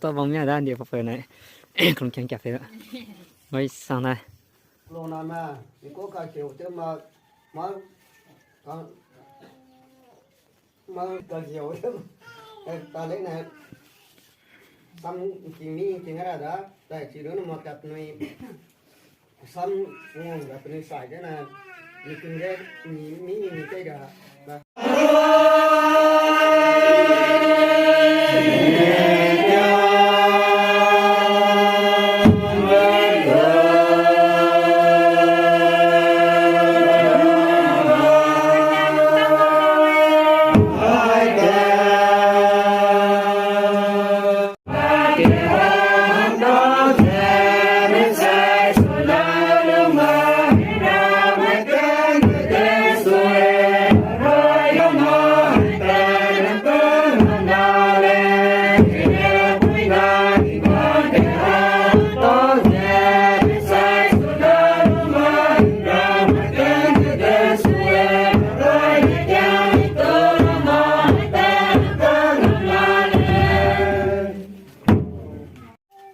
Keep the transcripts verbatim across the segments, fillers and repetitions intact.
Ta bang mia da, ndi pa pa ne. Krum kiang kia fe. Oi, sang nai. Lo na ma, ni ko ka kiu te ma, ma, ka, ma ka kiu te, eh, ta le na. Sam king ni king ara da, ta chi lo na ma kat nui. Sam ngong da peni sai de na, ni king de, ni, ni, ni te da.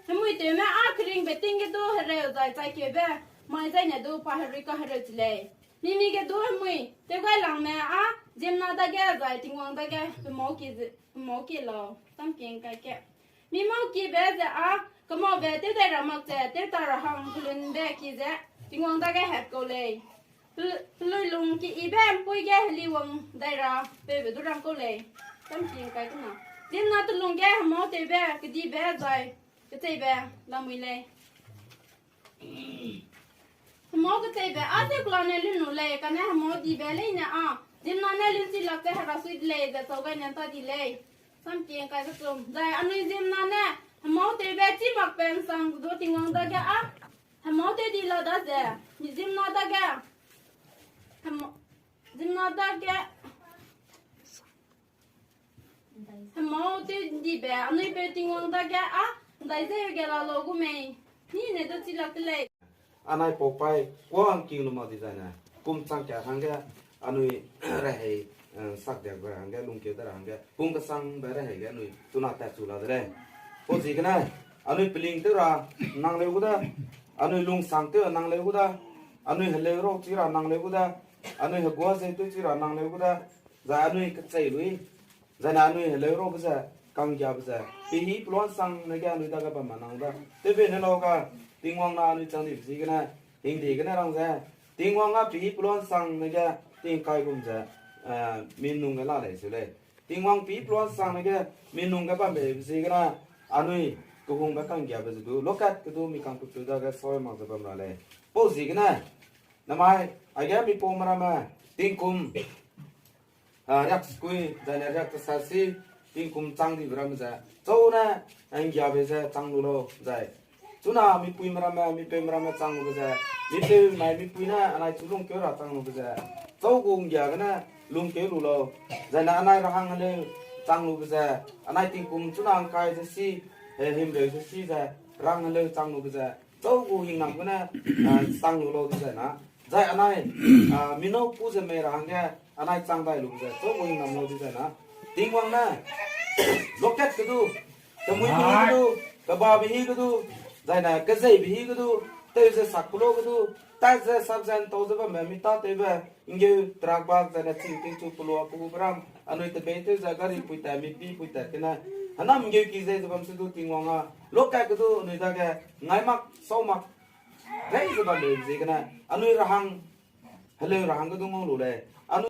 Hemui tewme â keringbe ting ge du hereu zai chai keube, mai zaine du pa herui kahereu chi lei. Mimi ge du hemui tewgailangme â ziemmena dage zai Tingwang dage pe mâu kie ze, pe mâu kie lau, samkie ngkai ke. Mi mâu kiebe ze â kemaube tew dai ra mak ze tew ta ra hang pelunbe kie ze Tingwang dage hetkau lei. Pe-, pelui lung keyibe ’mpuî ge heliwang dai ra peube du rangkau lei. Samkie ngkai kena. Ziemmena telung ge hemâu tewbe kedibe zai kecheibe lamui lei. Hemâu kecheibe â tewkela ne lun lu lei, kane hemâu dibe leine â ziemmena ne lun chi lak ze hera sui de lei, ze chau gai ne ’nta di lei. Samkie ngkai kechum. Zai anui ziemmena ne hemâu tewbe chî makbe ’nsang du Tingwang dage â hemâu tew di la daze, mi ziemmena dage, hemâu, ziemmena dage, hemâu tew dibe anui peu Tingwang dage â ’ndai ze ge la lau gu mei, ni ne du chi lak de lei. Anai paupai kuâ ’ngking lu mak di zaine, kum chang ka hangge, anui rehei, eh, sak diakbe ra hangge, lungkeu da ra hangge, kum kesangbe rehei ge anui chuna tatchu la de lei. Pau ziegene, anui peling tew ra nang leu gu da, anui lungsang tew nang leu gu da, anui heleu rau chi ra nang leu gu da, anui heguazeu tew chi ra nang leu gu da, zai anui kechei lui, zaine anui heleu raube ze, kanggiabe ze, pehî peluansang ne ge anui dage bam ma nang da. Tewbe ne lau ga, Tingwang na anui chang dibe ziegene, hingde gene rang ze, Tingwang â pehî peluansang ne ge tingkai gum ze, eh, minung ge la lei seu lei. Tingwang pehî peluansang ne ge minung ge bambe ziegene, anui kehungbe kanggiabe ze du, lokat ge du mi kangpupeu dage soi mak ze bam ra lei. Pau ziegene, namai, aige mipaume ramme, tingkum, ah, riak sekui, zaine riak tesasi, tingkum chang dibe ramme ze, chau ne, ’nggiabe ze chang lu lau, zai. Chuna mipuime ramme, mipeume ramme chang lube ze, mipeu mai mipui ne anai chu lungkeu ra chang lube ze, chau gu ’nggia gene lungkeu lu lau, zaine anai rahang heleu chang lube ze, anai tingkum chuna ’ngkai ze si, eh, himreu ze si ze, rang heleu chang lube ze, chau gu hingnam gene, ah, chang lu lau di zai na. Zai anai, ah, minau pu ze mei ra hangge, anai chang dai lube ze, chau gu hingnam lau di zai na. Tingwang ne, lokat ge du, kemuibe hî ge du, kebabe hî ge du, zaine kezeibe hî ge du, tew ze sak kulo ge du, tat ze sap ze ’ntau ze bamme mi tâtewbe, ’nggeu trakbak zaine ching tingchu pelua kehube ram, anui tebei tew ze gari puitat, mipi puitat gene, hênam ’nggeuki zei ze bam se du Tingwang â, lokat ge du anui dage, ngai mak, sau mak, rei ze bam leu ziegene, anui rahang, heleu rahang ge du ngau lu lei. Anui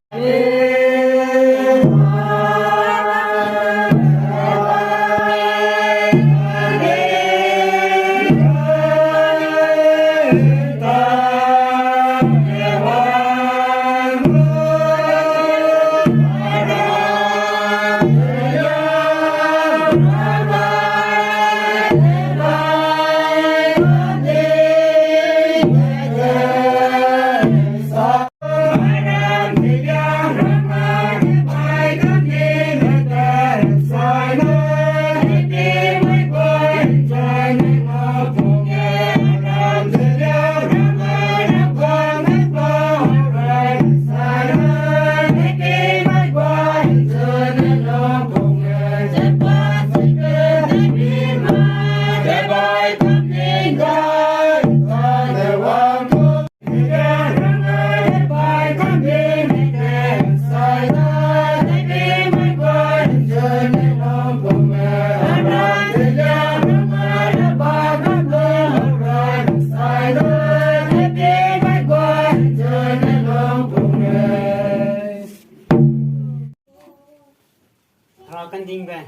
Dingbe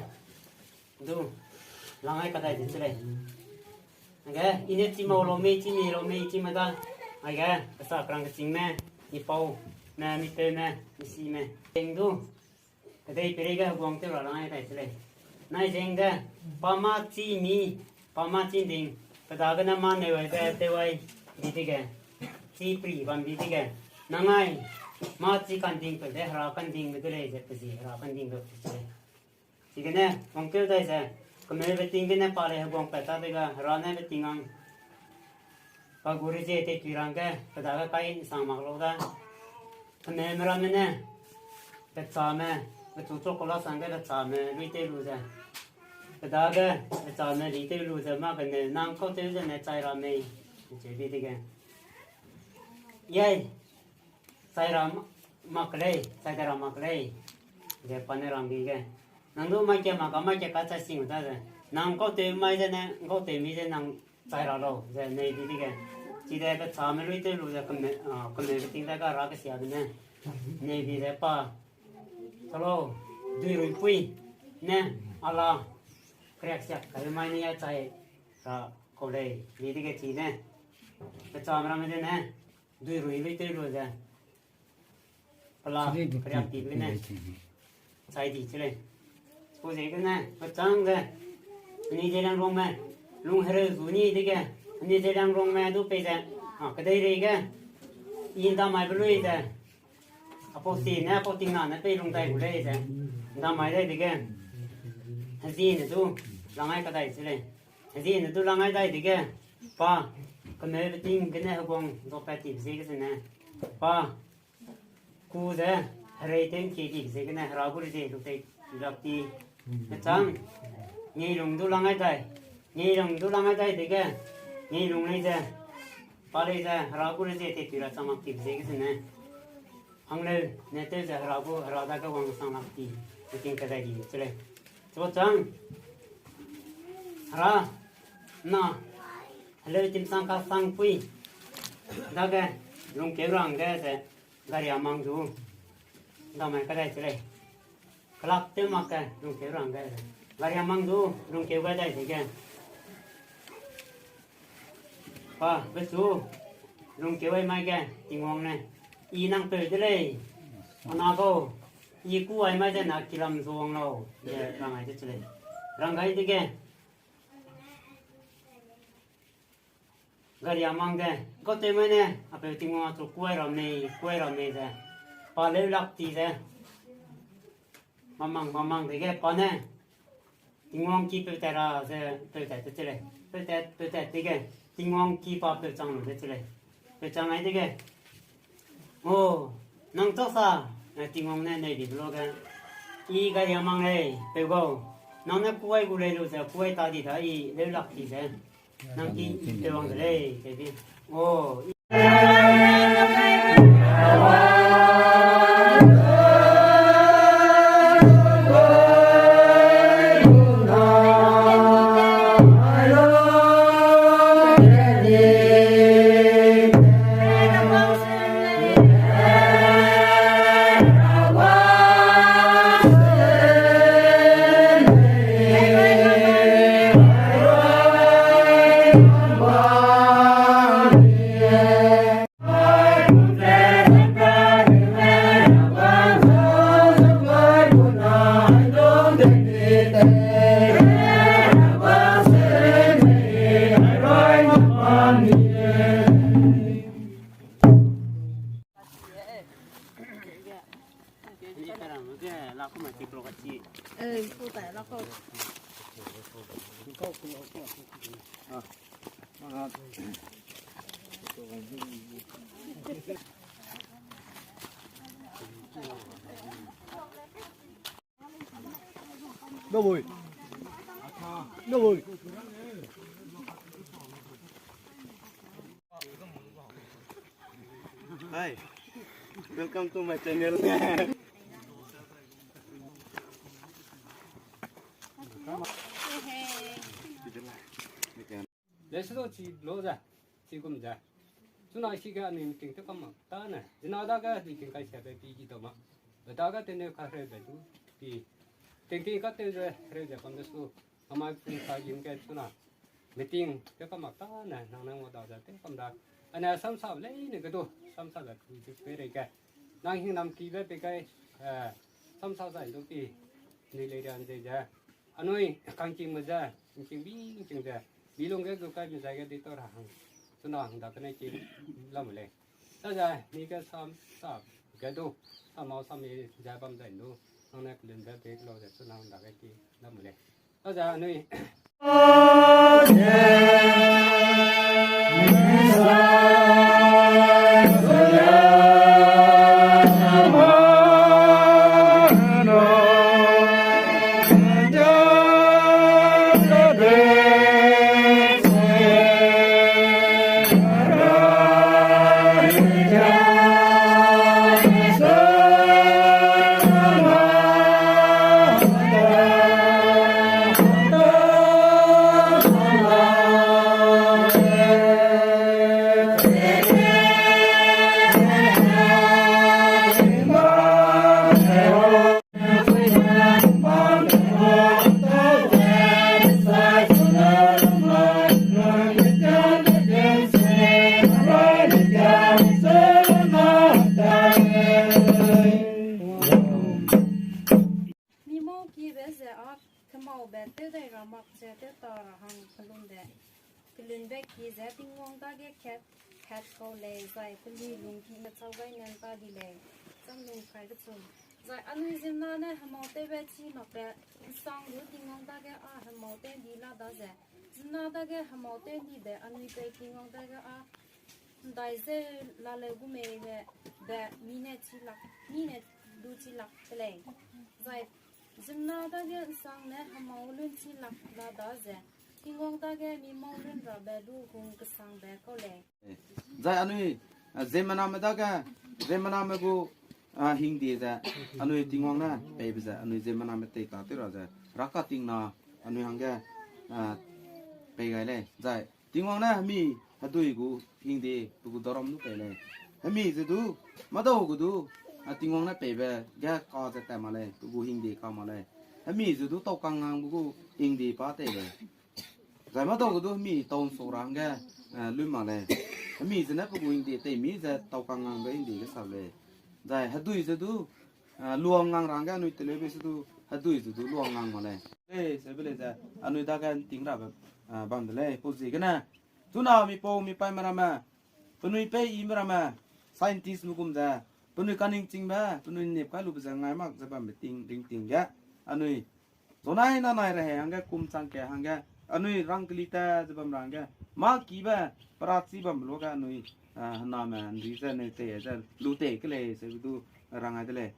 du, langai kadai di chi lei. Age, i ne chi mau lau mei, chi mi lau mei, chi me da. Age, kesa kerang kechingme, mi pau, me, mi peu me, mi si me. Ding du, kedei peireige heguang tew ra langai dai chi lei. Nai zeng de, pa mâ chi mi, pa mâ chi ding, pe dagene mâ neu ai de, tew ai, bi dege. Chi pri bam bi dege. Nangai, mâ chi kanding pe de, hera kandingbe de lei ze, pe zi hera kandingbe pe chi lei. Chigene, wangkeu dai ze, kemeube ting gene pa lei heguang pat ta dega, hera ne beting ang. Pa gu rezie tei tui rangge, pe dage kai nsang mak lau da. Kemeume ramme ne, pechame, pechu chok kola sangge pechame lui tew lu ze. Pe dage, pechame li tew lu ze, mâ kene, nang kau tew ze ne chai ra mei, nche bi dege. Yai, chai ra ma-, mak lei, chai de ra mak lei. Ze pa ne rang di ge. Nang du mai ke mak ka, mai ke ka chai sing ta ze. Nang kau tew mai ze ne, kau tew mi ze nang chai ra lau, ze nei di dege. Chide pechame lui tew lu ze keme, a, kemeube ting dega ra kesiabe ne. Nei di ze pa. Chalo, dui rui pui. Ne, ala. Kriak siak, kabe mai ne ya chai ra kau lei. Di dege chi ne. Pechame ramme de ne. Dui rui lui tew lu ze. Pela, kriak tibe ne. Chai di chi lei. Chipau ziegene, pechang ze. Ani Zeliangrongme. Lung hereu zu ni dege. Ani Zeliangrongme du pei ze. A, kedeireige. I ndamaibe lui ze. Apau si ne, apau tingna ne pei lung dai gu lei ze. Ndamai dai dege. Hezie ne du, langai kadai chi lei. Hezie ne du langai dai dege. Pa, kemeube ting gene heguang zuapat tibe ziege zene. Pa, ku ze, herei tew nkie dibe ziegene, hera gu rezie lu tei lak ti. Pechang, ngeilung du langai dai. Ngeilung du langai dai dege. Ngeilung lei ze. Pa lei ze, hera gu rezie tei tui ra chang mak tibe ziege zene. Hangleu, ne tew ze hera gu, hera dage wang sang lak ti. Beting kadai di chi lei. Chipau chang. Hera, na, heleu timsang kasangpui. Dage, lungkeu rangge ze, gari amang du. Ndamai kadai chi lei. Kelak tew mak ge, lungkeu rangge ze. Gari amang du, lungkeu gai dai dege. Pa, bechu, lungkeu ai mai ge, Tingwang ne. I nang peu de lei. Ana gau, i ku ai mai ze na kilam zuang lau. Ze rang ai de chi lei. Rang gai dege. Gari amang de, kau tew mai ne, apeu Tingwang achu kuai ra mei, kuai ra mei ze. Pa leu lak ti ze. Mamang, mamang dege pa ne. Tingwang ki peu tat ra ze, peu tat te chi lei. Peu tat, peu tat dege. Tingwang ki pa peu chang lu de chi lei. Peu chang ai dege. O, nang chausa, eh, Tingwang ne nei dibe luge. I gari amang lei, peu gau. Nang ne kuai gu lei lu ze, kuai ta di da i leu lak ti ze. Nang ki i peu wang de lei, te di. O, i Hi, welcome to my channel. Lesu do chi lo ze, chi gum ze. Chuna si ga ni ting te kam ma. Ta ne, zina da ga di ting kai sia be pi gi do ma. Be da ga te ne ka re be du pi. Tingki ka tew ze, reu ze kam de su. Amai pung sa gin ge chuna. Meeting, tew kam mak ta ne, nang nang wa da ze, tew kam da. Ane samsa leine ge du, samsa le pung ze pe rei ge. Nang hing nam ki be pe kai, eh, samsa zai du pi, ni le rian ze ze. Anui, kangking me ze, king bi, king ze. Bilung ge gu kai me zai ge di to ra hang. Chuna hang da kene ki lam le. Sa ze, ni ge sam, sa, ge du, sa mau sam i ze bam zai du. Nang ne kelun be pe lo ze chuna hang da ge ki lam le. Sa ze, anui. Mi mau ki be ze a, kemau be tew dai ra mak ze tew ta ra hang kelun de. Kelun be ki ze Tingwang dage kat, kat kau lei, zai pelui lung ki mechau gai nen ta di lei. Cham lung kai kechum. Zai anui ziemmena ne hemau tew be chi mak be, nsang lu Tingwang dage a hemau tew di la da ze. Ziemmena dage hemau tew di be, anui pei Tingwang dage a, ndai ze la le gu mei be, be, mi ne chi lak, mi ne du chi lak te lei. Zai ziemmena dage nsang ne hemau lun chi lak la da ze, Tingwang dage mi mau lun ra be du hung kesang be kau lei. Zai anui, eh, ziemmename dage, ziemmename gu, ah, hingde ze, anui Tingwang ne peibe ze, anui ziemmename tei ta tew ra ze, raka tingna, anui hangge, ah, pei gai lei. Zai, Tingwang ne hemi hedui gu hingde pe gu daram du pei lei. Hemi ze du, madau gu du, ah, Tingwang ne peibe ge ka ze tat ma lei, pe gu hingde ka ma lei. Hemi ze du tau kangngang pe gu hingde pa tei lei. Zai madau gu du hemi tau nsau ra hangge, eh, lui ma lei. Hemi zene pe gu hingde tei mi ze tau kangngang be hingde ge sa lei. Zai hedui ze du, ah, luangngang ra hangge anui teleube se du, hedui ze du luangngang ma lei. Lei, sebe lei ze, anui dage nting rabe, ah, bam de lei, pau ziegene. Chuna mipau mipaime ramme, penui pei ime ramme, scientistme gum ze, penui kaningchingbe, penui nep kai lube ze ngai mak ze bambe ting, ringting ge, anui, zonai nanai rehei hangge kum changke hangge, anui rangkeli ta ze bam ra hangge, mâ kibe, perachi bambe luage anui, ah, hename nri ze neu tei ze, lu tei ke lei, sebe du rang ai de lei.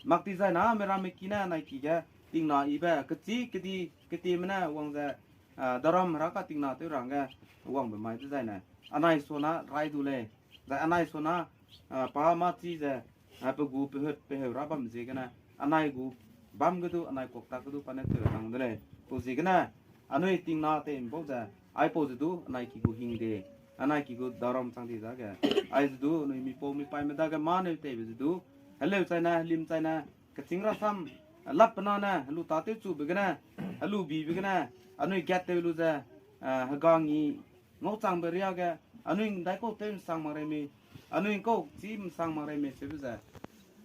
Mak ti zai na, meramme ki ne anai ki ge, tingna ibe, kechî, kedi, ketieme ne wang ze, ah, daram heraka tingna tew ra hangge, wangbe mai dezaine. Anai suana rai du lei. Zai anai suana, ah, pa mâ chi ze, ah, pe gu pehut peheu ra bam ziegene. Anai gu bam ge du, anai kuaktak ge du, pa ne tew tang de lei. Pau ziegene, anui tingna tei mbau ze, aipau ze du, anai ki gu hingde, anai ki gu daram chang di dage. Ai ze du, anui mipau mipaime dage mâ neu teibe ze du, heleu chaine, helim chaine, kechîng rasam, lap pe na ne, helu tâtew chube gene, helu bibe gene, anui gat tew lu ze, ah, hegang i, ngau changbe riage, anui ndaikau tew nsang mak rei mei, anui kau chî nsang mak rei mei sebe ze,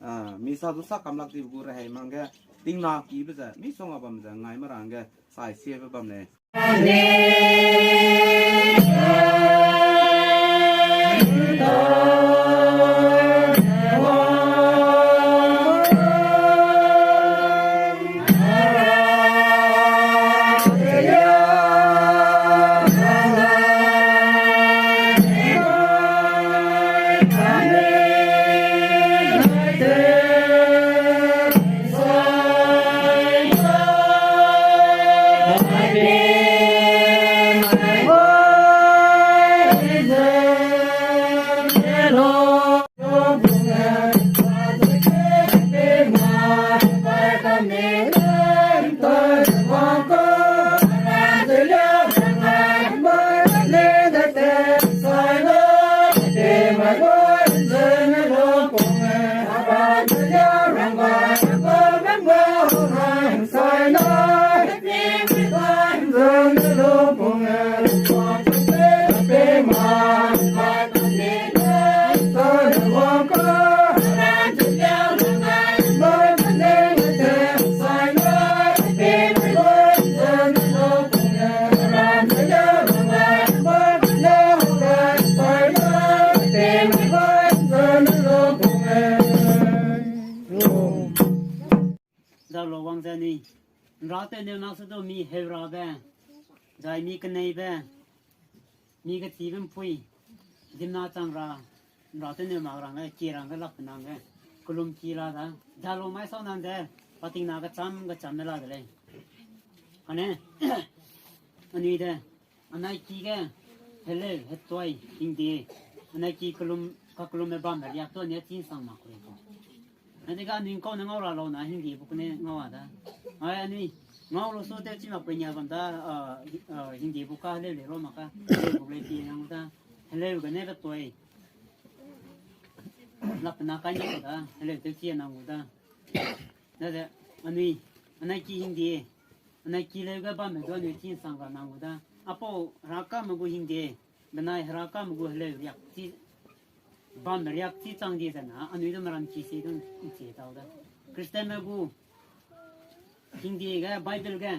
ah, mi sa du sa kam lak dibe gu rehei mangge, tingna kibe ze, misongga bam ze, ngai ma ra hangge, sai siebe bam lei. Dalo wang ze anui ’nra tewneu mak se du mi heurabe, zai mi keneibe, mi kechibe ’mpui, zimna chang ra, ’nra tewneu mak rangge, ki rangge, lap penangge, kelum ki la da, dalo mai sau nang ze, pating na kecham kechambe la de lei. Kane, anui de, anai ki ge, heleu, hetoi, hingde, anai ki kelum, kakelumbe bambe riak tu anui chî ’nsang mak ku lei kau. Adega anui ’ngkau ne ngau ra lau na hingde bu kune ngau a da. Ai anui, ngau lu su tewchi mak pei nia bam da, a, a, hingde bu ka heleu lei ro mak ka, heleu bu lei pi nang gu da, heleu gene hetoi, lap pena kai ni da, heleu tewchi nang gu da. Daze, anui, anai ki hingde, anai ki leu ge bambe du anui chî ’nsang ra nang gu da. Apau herakame gu hingde, benai herakame gu heleu riak chi, bambe riak chi chang di zena, anui du meram ki si du ’nchie tau da. Christianme gu hingde ge Bible ge